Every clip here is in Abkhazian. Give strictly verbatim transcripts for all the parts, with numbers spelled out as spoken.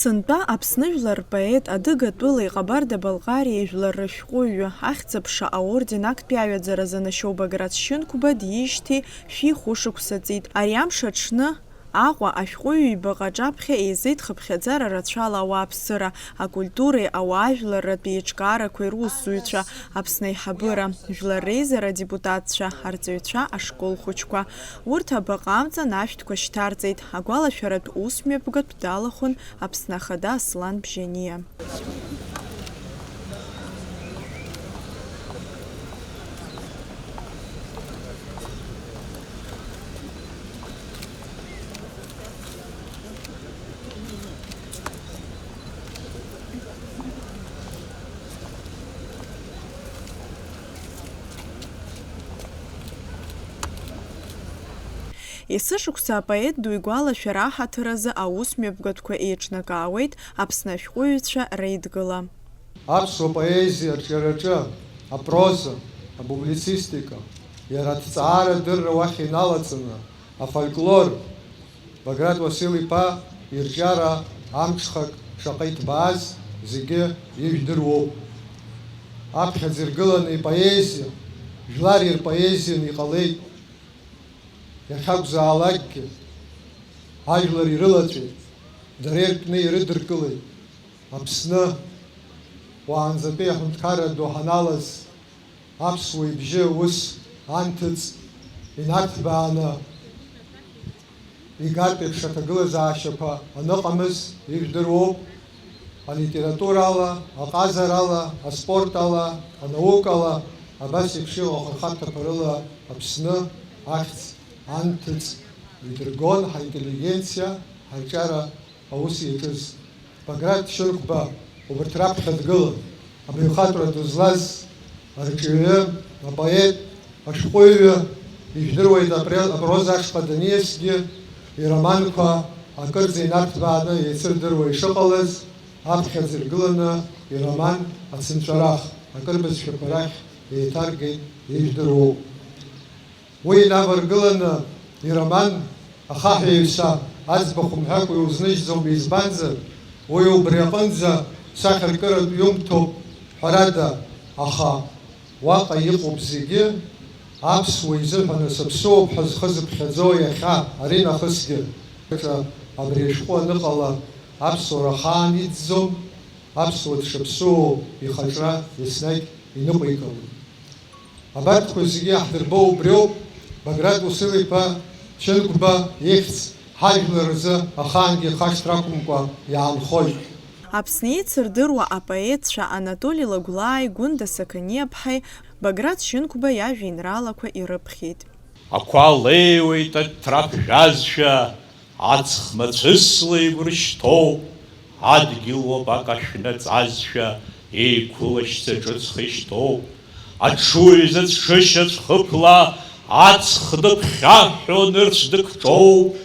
Сынтәа Аԥсны жәлар рпоет, адыгатәылеи Ҟабарда-Балҟариеи жәлар рышәҟәыҩҩы, Ахьӡ-аԥша аорден актәи аҩаӡара занашьоу Баграт Шьынқәба диижьҭеи шәи хәышықәса ҵит. Ари амш аҽны Аҟәа ашәҟәыҩҩы ибаҟа аҿаԥхьа еизеит хыԥхьаӡара рацәала ауааԥсыра, акультуреи ауаажәларратә еиҿкаарақәеи русзуҩцәа, Аԥсны аиҳабыра, Жәлар Реизара адепутатцәа, арҵаҩцәа, ашкол хәыҷқәа. Урҭ абаҟа амҵан ашәҭқәа шьҭарҵеит, агәалашәаратә ус мҩаԥгатә далахәын Аԥсны Ахада Аслан Бжьаниа. Есышықәса апоет ду игәалашәара аҳаҭыр азы аус мҩаԥгатәқәа еиҿнакаауеит Аԥсны ашәҟәыҩҩцәа реидгыла. Аԥсуа поезиа арҿиараҿы апроза, апублицистика, иара аҭҵаара адырра уахь иналаҵаны, афольклор, Баграт Уасил-иԥа ирҿиара амҽхак шаҟа иҭбааз зегьы ижәдыруоуп. Аԥхьаӡа иргыланы ипоезиа, жәлар ирпоезианы иҟалеит. Иахьакәзаалакгьы ажәлар ирылаҵәеит, дара иртәны ирыдыркылеит. Аԥсны уаанӡатәи аҳәынҭқарра ду ҳаналаз, аԥсуа ибжьы ус анҭыҵ инарҭбааны игартә еиԥш аҭагылазаашьақәа аныҟамыз ижәдыруоуп. Алитературала, аҟазарала, аспорт ала, анаукала, абас еиԥш иҟоу ахырхарҭақәа рыла Аԥсны ахьӡ анҭыҵ идыргон ҳаинтеллигенциа, ҳарҿиара аус иаҿыз. Баграт Шьынқәба убарҭ раԥхьа дгылан. Абаҩхатәра ду злаз арҿиаҩы, апоет, ашәҟәыҩҩы, ижәдыруеит апре-, апроза ашҟа даниасгьы, ироманқәа акырӡа инарҭбааны еицырдыруа ишыҟалаз, аԥхьаӡа иргыланы ироман Ацынҵәарах акыр бызшәақәа рахь еиҭаргеит, ижәдыруоуп. Уи инаваргыланы ироман ахаҳәаҩцәа аӡбахә мҳәакәа иузныжьӡом, избанзар, уи убри аҟынӡа сахьаркыратә ҩымҭоуп, ҳәарада, аха уаҟа иҟоуп зегьы, аԥсуа изыҳәан сыԥсуоуп ҳәа зхы зыԥхьаӡо иахьа, аринахысгьы. Абри ашәҟәы аныҟала аԥсуара ахаан иӡӡом, аԥсуа дшыԥсуоу ихаҿра еснагь иныҟәигауеит. Абарҭқәа зегьы иаҳдырбо убриоуп, Баграт Уасил-иԥа Шьынқәба ихьӡ ҳажәлар рзы ахаангьы хашҭра ақәымкәа иаанхоит. Аԥсны еицырдыруа апоетцәа Анатоли Лагәлааи Гәында Сақаниаԥҳаи Баграт Шьынқәба иажәеинраалақәа ирыԥхьеит. Ақәа леиуеит аҭра ԥжәазшәа, аҵх мацәысла игәыршьҭоуп, адгьыл уапак ашәнаҵазшәа, еиқәылашьца ҿыцха ишьҭоуп. Аҽуаҩ изыцәшышьацә хыԥла аҵх дыԥхьаҳәо нырцә дыкҿоуп,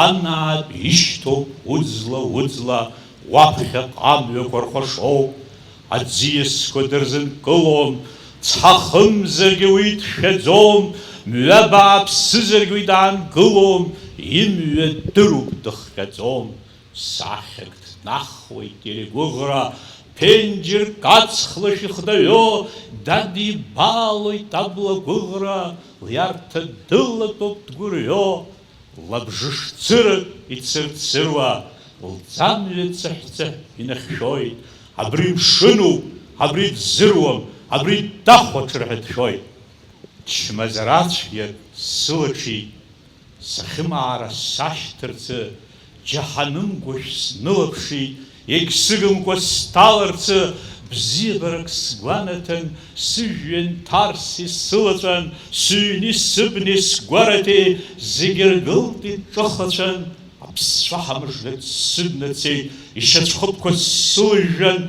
анаатә ишьҭоуп уӡла-уӡла уаԥхьаҟа амҩақәа рхәашоуп. Аӡиасқәа дырзынкылом, цҳа хымзаргьы уи дшәаӡом, мҩа бааԥсызаргьы уи даангылом, имҩа дыруп дыхҟьаӡом. Сахьак днахуеит иара игәыӷра, ԥенџьырк аҵхлашә ихдаҩо, дадибалоит абла гәыӷра, лиарҭа дылатәоуп дгәырҩо. Лабжышцырак ицырцыруа, лӡамҩа цыҳәцыҳә инахьшәоит, абри мшынуп, абри дӡыруам, абри дахәаҽыр ҳәа дшәоит. Чмазарацәгьак сылаҽит, сахьымаара сашьҭарцы, џьаҳанымгәашә снылаԥшит, егьсыгымкәа сҭаларцы, бзиабарак сгәанаҭан, сыжәҩан ҭарс исылаҵәан, сыҩни сыбни сгәараҭеи зегьы ргылт иҿыхацәан, аԥсцәаҳа мыжда дсыднацеит, ишьацәхыԥқәа сылыжәжәан,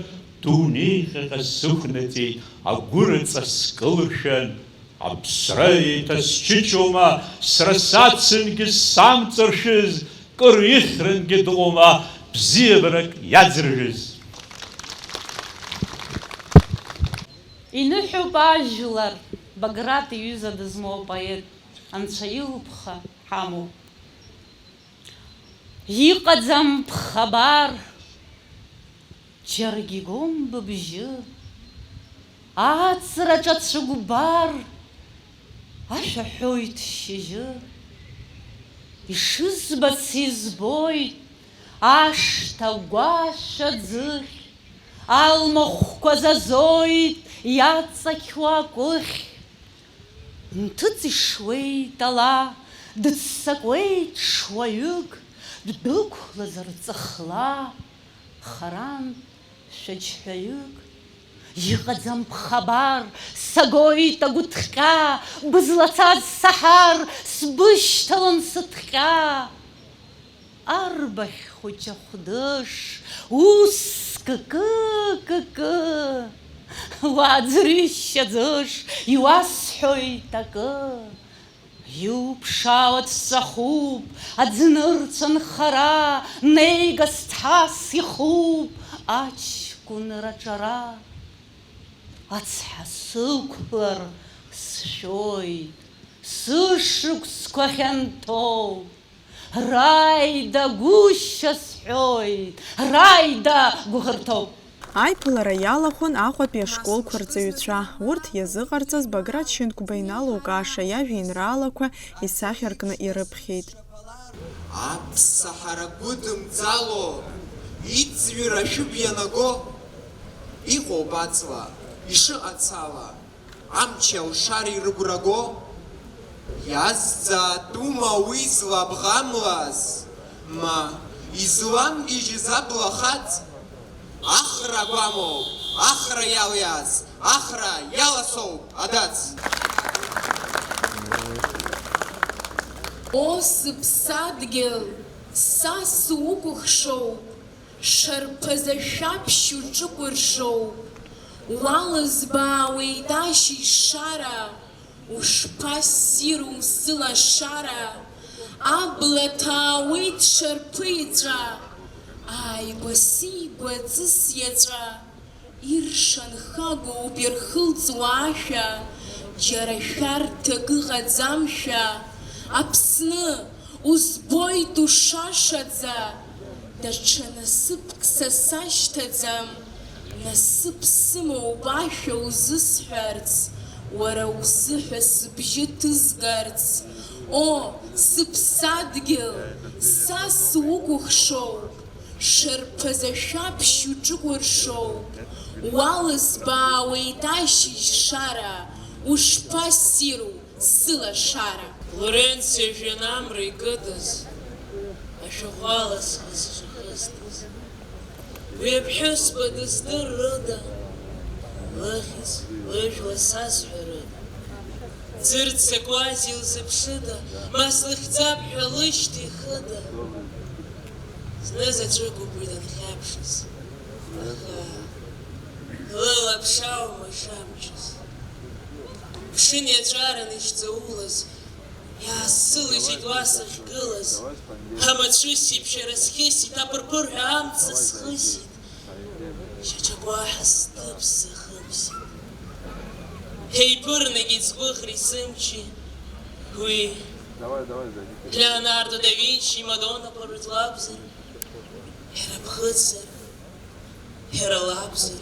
дунеи ҟьаҟьа сықәнаҵеит, агәыраҵа скылыршәан, Аԥсра еиҭасчычоума, сара сацынгьы самҵаршәыз, кыр ихьрангьы дыҟоума, бзиабарак иаӡыржәыз? Иныҳәоуп ажәлар, Баграт иҩыза дызмоу апоет, Анцәа илԥха ҳамоуп. Иҟаӡам ԥхабар, Џьаргьы игом быбжьы, аҵраҿ ацәыкәбар ашәа ҳәоит шьыжьы. Ишызбац избоит ашҭа гәашә аӡыхь, алмахәқәа зазоит иаҵақьуа акәыхь. Нҭыҵ ишуеит ала, дыццакуеит шуаҩык, ддәықәлазар ҵыхла, харантә шәаџьҳәаҩык. Иҟаӡам ԥхабар, сагоит агәыҭҟьа, бызлацаз саҳар, сбышьҭалон сыҭҟьа. Арбаӷь хәыҷы ахәдыш, ус кыкы, кыкы, уааӡырҩышьа ӡыш, иуасҳәоит акы. Иуԥшаауа дҵәахуп аӡнырцә анхара, неигас ҭҳас ихуп аҷкәынра аҿара. Ацҳа сықәлар сшәоит, сышықәсқәа хьанҭоуп. Раида, гәышьа сҳәоит, Раида, гәыӷырҭоуп. Аиԥылара иалахәын Аҟәатәи ашколқәа рҵаҩцәа. Урҭ иазыҟарҵаз Баграт Шьынқәба иналукааша иажәеинраалақәа исахьаркны ирыԥхьеит. Аԥсаҳара гәыдымӡало, иӡҩра ашәыб ианаго, иҟоуп аҵла, ишыҟац ала. Амчи алшареи рыгәра го, иазҵаатәума уи злабӷамлаз, ма изламгьежьыз абла хаҵ? Ахра агәамоуп, ахра иалиааз, ахра иаласоуп адац. О, сыԥсадгьыл, са сукәыхшоуп, шарԥаза шәаԥшь уҿыкәыршоуп, уалызбаауеит ашьыжь шара, ушԥассиру сылашара, абла ҭаауеит шарԥыеҵәа, ааигәа-сигәа ҵыс иаҵәа, иршанхагоуп ирхылҵуа ашәа, џьара шәарҭак ыҟаӡамшәа, Аԥсны, узбоит ушашаӡа, даҽа насыԥк са сашьҭаӡам, насыԥ сымоуп ашәа узысҳәарц, уара узыҳәа сыбжьы ҭызгарц. О, сыԥсадгьыл, са сукәыхшоуп, шарԥаза шәаԥшь уҿыкәыршоуп, уалызбаауеит ашьыжь шара, ушԥассиру сылашара. Лоренциа жәҩан амра икыдыз, ашәахәала схы зшахызтыз. Уи аԥҳәызба дыздыррыда, лыхьӡ, лыжәла сазҳәарыда? Ӡырццакуаз илзыԥшыда, ма слыхьӡап ҳәа лышьҭихыда? Зны заҵәыкоуп уи данхьаԥшыз, аха лылаԥш аума шамчыз? Ԥшын иаҵәаран ишҵаулаз, иаасылжьит уа сахьгылаз. Амацәыс еиԥш ара схьысит, аԥырԥырҳәа амца схысит. Шьаҿак уаҳа сҭыԥ сзахымсит. Еибырнагеит сгәыӷреи сымчи уи. Леонардо да Винчи Мадоннақәа рыӡә лакәзар, иара ԥхыӡзар, иара лакәзар.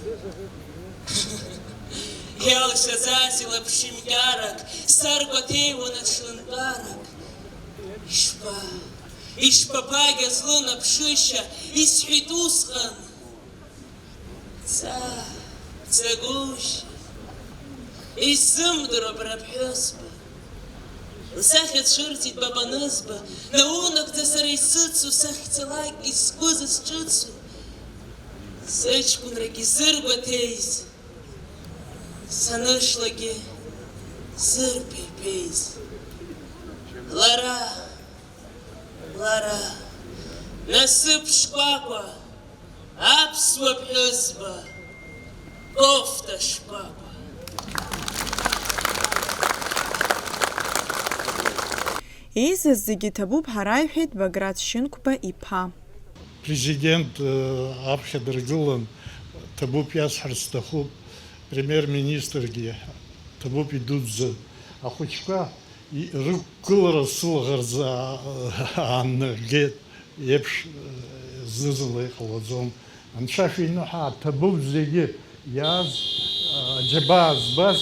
Иалшаӡаз илаԥшымгьарак саргәаҭеиуан аҽнынтәарак. Ишԥа, ишԥаԥагьа злынаԥшышьа, исҳәеит усҟан. Ца, цагәышьа, исзымдыруа абра аԥҳәызба. Лсахьа цәырҵит бабанызба, наунагӡа сара исыцу, сахьцалакгьы сгәы зысҿыцу, сыҷкәынрагьы зыргәаҭеиз, санышлагьы зырԥеиԥеиз. Лара, лара, насыԥ шкәакәа, аԥсуа ԥҳәызба, кофта шкәакәа. Еизаз зегьы ҭабуп ҳара, иҳәеит Баграт Шьынқәба иԥа. Президент, э, аԥхьа дыргылан, ҭабуп иасҳәарц сҭахуп, премьер-министргьы ҭабуп идуӡӡан. Ахәыҷқәа и-, рықәгылара сылаӷырӡ аа-, ааннаргеит еиԥш, э, зны-зынла иҟалаӡом. Анцәа шәиныҳәа, ҭабуп зегьы иааз, аџьабаа збаз.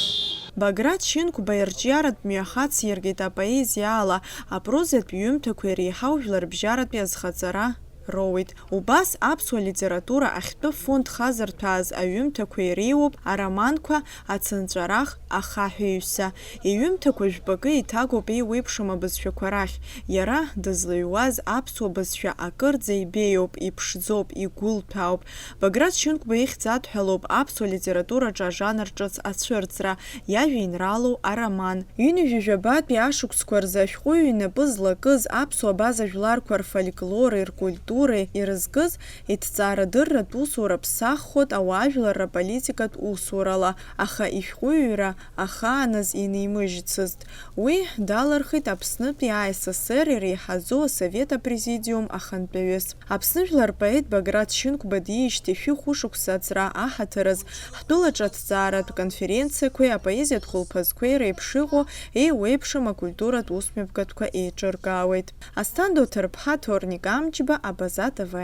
Баграт Шьынқәба ирҿиаратә мҩа хациркит апоезиала, апрозатә ҩымҭақәа иреиҳау жәларбжьаратәи азхаҵара роуит. Убас аԥсуа литература ахьтәы фонд хазырҭәааз аҩымҭақәа иреиуоуп ароманқәа Ацынҵәарах, Ахаҳәеиҩса. Иҩымҭақәа жәпакы иҭагоуп еиуеиԥшым абызшәақәа рахь. Иара дызлаҩуаз аԥсуа бызшәа акырӡа ибеиоуп, иԥшӡоуп, игәылҭәаауп. Баграт Шьынқәба ихьӡ адҳәалоуп аԥсуа литератураҿы ажанр ҿыц ацәырҵра, иажәеинраалоу ароман. Ҩынҩажәи жәабатәи ашықәсқәа рзы ашәҟәыҩҩы инапы злакыз аԥсуа абаза жәларқәа рфольклори ркультуреи ирызкыз иҭҵаарадырратә усура ԥсаххоит ауаажәларра политикатә усурала, аха ишәҟәыҩҩра ахааназ инимыжьцызт. Уи далархит Аԥснытәи А С С Р иреиҳаӡоу асовет апрезидиум ахантәаҩыс. Аԥсны жәлар рпоет Баграт Шьынқәба диижьҭеи шәи хәышықәса аҵра аҳаҭыраз, ҳтәылаҿы аҭҵааратә конференциақәеи апоезиатә хәылԥазқәеи реиԥш иҟоу еиуеиԥшым акультуратә усмҩаԥгатәқәа еиҿыркаауеит. Асҭанда Оҭырԥҳа, Ҭорник Амҷба, Абаза Т В.